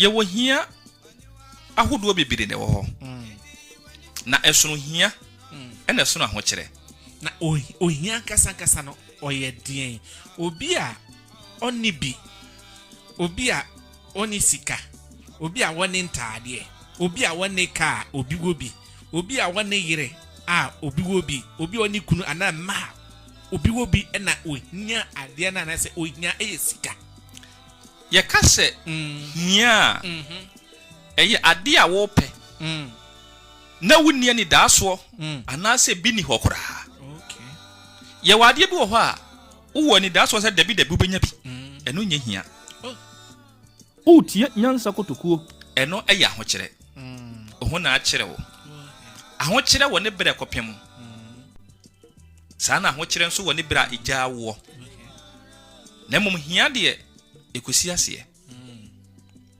Yɛwɔ hia ahodoɔ bebree na ɛwɔ hɔ. Na ɛsono hia ɛna ɛsono ahokyerɛ. Na ohia ankasa ankasa no, ɔyɛ deɛn? Obi a ɔnni bi, obi a ɔnni sika, obi a wɔne ntaadeɛ, obi a wɔne kaa, obi wɔ bi, obi a wɔne yere a obi wɔ bi, obi a ɔne kunu anaa mma a obi wɔ bi, ɛna ohia adeɛ no anaasɛ ohia ɛyɛ sika? Yɛka sɛ hia a, ɛyɛ adeɛ a wɔrepɛ na wonni anidaasoɔ anaasɛ bi ni hɔ koraa. Yɛwɔ adeɛ bi wɔ hɔ a wowɔ anidaasoɔ sɛ dabi dabi wobɛnya bi, ɛno nyɛ hia. Woretie Nyansa Kotokuo. Ɛno yɛ ahokyerɛ. Wo ho na akyerɛ wo. Ahokyerɛ wɔ ne berɛ kɔpem. Saa na ahokyerɛ nso wɔ ne berɛ a ɛgyaa woɔ. Na mmom hia deɛ, ɛkɔsi aseɛ.